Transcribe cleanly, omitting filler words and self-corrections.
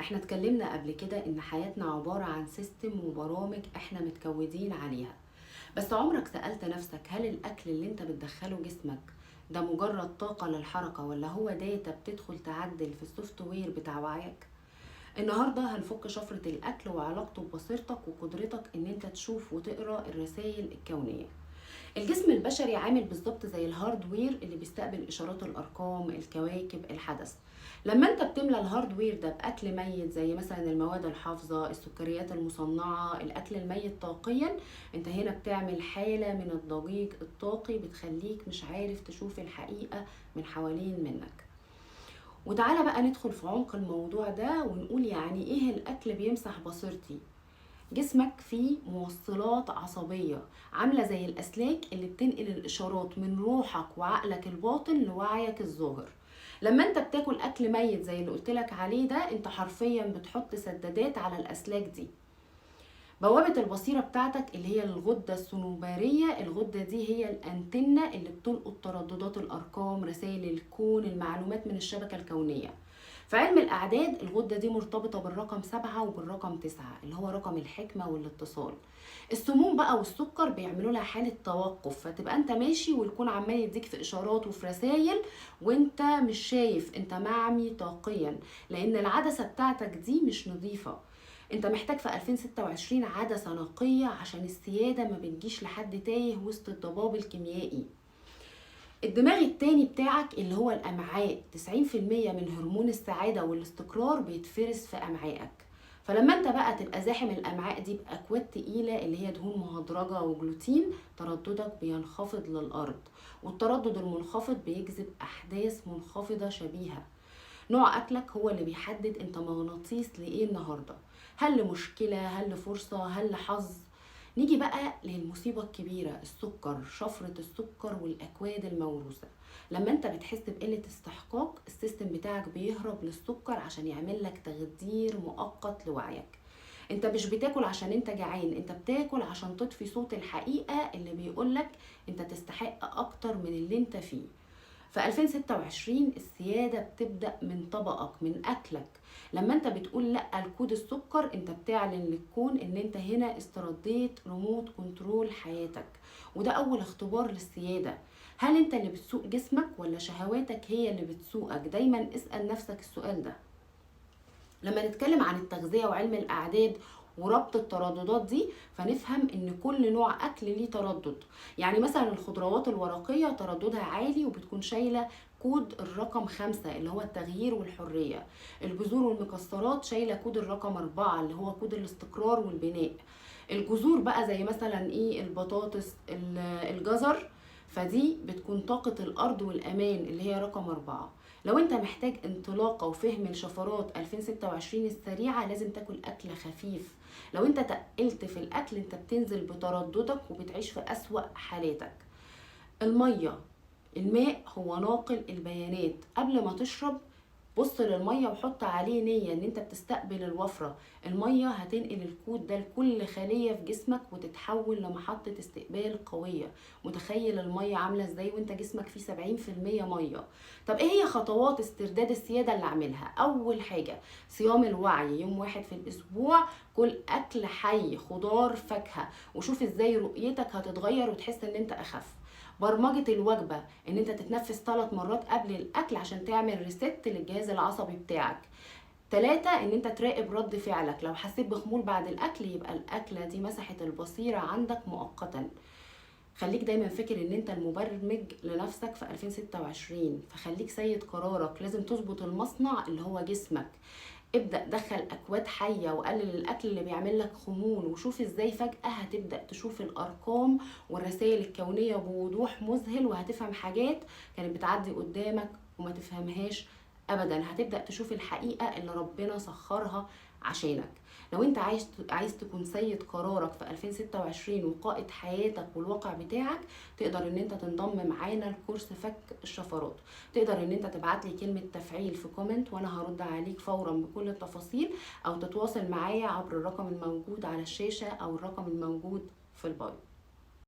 احنا اتكلمنا قبل كده ان حياتنا عبارة عن system وبرامج احنا متكودين عليها، بس عمرك سألت نفسك هل الاكل اللي انت بتدخله جسمك ده مجرد طاقة للحركة ولا هو data بتدخل تعدل في ال software بتاع وعيك؟ النهاردة هنفك شفرة الاكل وعلاقته ببصيرتك وقدرتك ان انت تشوف وتقرأ الرسائل الكونية. الجسم البشري عامل بالظبط زي ال hardware اللي بيستقبل اشارات الارقام، الكواكب، الحدث. لما انت بتملى ال hardware ده باكل ميت زي مثلا المواد الحافظة، السكريات المصنعة، الاكل الميت طاقيا، انت هنا بتعمل حاله من الضجيج الطاقي بتخليك مش عارف تشوف الحقيقة من حوالين منك. وتعالى بقى ندخل في عمق الموضوع ده ونقول يعني ايه الاكل بيمسح بصيرتي. جسمك فيه موصلات عصبية عاملة زي الأسلاك اللي بتنقل الإشارات من روحك وعقلك الباطن لوعيك الظاهر. لما انت بتاكل أكل ميت زي اللي قلتلك عليه ده، انت حرفيا بتحط سدادات على الأسلاك دي. بوابة البصيرة بتاعتك اللي هي الغدة الصنوبرية، الغدة دي هي الأنتنة اللي بتلقط ترددات الأرقام، رسائل الكون، المعلومات من الشبكة الكونية. في علم الأعداد الغدة دي مرتبطة بالرقم 7 وبالرقم 9 اللي هو رقم الحكمة والاتصال. السموم بقى والسكر بيعملوا لها حالة توقف، فتبقى انت ماشي والكون عمال يديك في إشارات وفي رسائل وانت مش شايف، انت معمي طاقيا لأن العدسة بتاعتك دي مش نظيفة. انت محتاج في 2026 عدسة نقية عشان السيادة ما بتجيش لحد تايه وسط الضباب الكيميائي. الدماغ التاني بتاعك اللي هو الأمعاء، 90% من هرمون السعادة والاستقرار بيتفرز في أمعائك. فلما انت بقى تبقى زاحم الأمعاء دي بأكواد تقيلة اللي هي دهون مهدرجة وجلوتين، ترددك بينخفض للأرض، والتردد المنخفض بيجذب أحداث منخفضة شبيهة. نوع أكلك هو اللي بيحدد انت مغناطيس لإيه النهاردة، هل لمشكلة، هل لفرصة، هل لحظ. نيجي بقى للمصيبة الكبيرة، السكر، شفرة السكر والأكواد الموروثة. لما انت بتحس بقلة استحقاق، ال system بتاعك بيهرب للسكر عشان يعمل لك تخدير مؤقت لوعيك. انت مش بتاكل عشان انت جعان، انت بتاكل عشان تطفي صوت الحقيقة اللي بيقولك انت تستحق اكتر من اللي انت فيه. في 2026 السيادة بتبدأ من طبقك، من أكلك. لما انت بتقول لأ لكود السكر، انت بتعلن للكون ان انت هنا استرديت remote control حياتك، وده أول اختبار للسيادة. هل انت اللي بتسوق جسمك ولا شهواتك هي اللي بتسوقك؟ دايما اسأل نفسك السؤال ده. لما نتكلم عن التغذية وعلم الأعداد وربط الترددات دي، فنفهم ان كل نوع اكل ليه تردد. يعني مثلا الخضروات الورقية ترددها عالي وبتكون شايلة كود الرقم 5 اللي هو التغيير والحرية. البذور والمكسرات شايلة كود الرقم 4 اللي هو كود الاستقرار والبناء. الجذور بقى زي مثلا ايه، البطاطس، الجزر، فدي بتكون طاقة الأرض والأمان اللي هي رقم 4. لو انت محتاج انطلاقة وفهم الشفرات 2026 السريعة، لازم تاكل أكل خفيف. لو انت تقلت في الأكل، انت بتنزل بترددك وبتعيش في أسوأ حالاتك. المية، الماء هو ناقل البيانات. قبل ما تشرب بص للمية وحط عليه نية ان انت بتستقبل الوفرة. المية هتنقل الكود ده لكل خلية في جسمك وتتحول لمحطة استقبال قوية. متخيل المية عاملة ازاي وانت جسمك فيه 70% مية؟ طب ايه هي خطوات استرداد السيادة اللي اعملها؟ اول حاجة صيام الوعي، يوم واحد في الاسبوع كل اكل حي، خضار، فاكهة، وشوف ازاي رؤيتك هتتغير وتحس ان انت اخف. برمجة الوجبة، ان انت تتنفس 3 مرات قبل الاكل عشان تعمل reset للجهاز العصبي بتاعك. 3 ان انت تراقب رد فعلك، لو حسيت بخمول بعد الاكل يبقى الاكلة دي مسحت البصيرة عندك مؤقتا. خليك دايما فاكر ان انت المبرمج لنفسك في 2026، فخليك سيد قرارك. لازم تظبط المصنع اللي هو جسمك. ابدأ دخل أكواد حية وقلل الأكل اللي بيعمل لك خمول، وشوف ازاي فجأة هتبدأ تشوف الأرقام والرسائل الكونية بوضوح مذهل، وهتفهم حاجات كانت بتعدي قدامك وما تفهمهاش أبدا. هتبدأ تشوف الحقيقة اللي ربنا سخرها عشانك. لو انت عايز تكون سيد قرارك في 2026 وقائد حياتك والواقع بتاعك، تقدر ان انت تنضم معانا لكورس فك الشفرات. تقدر ان انت تبعت لي كلمة تفعيل في comment وانا هرد عليك فورا بكل التفاصيل، او تتواصل معايا عبر الرقم الموجود على الشاشة او الرقم الموجود في ال bio.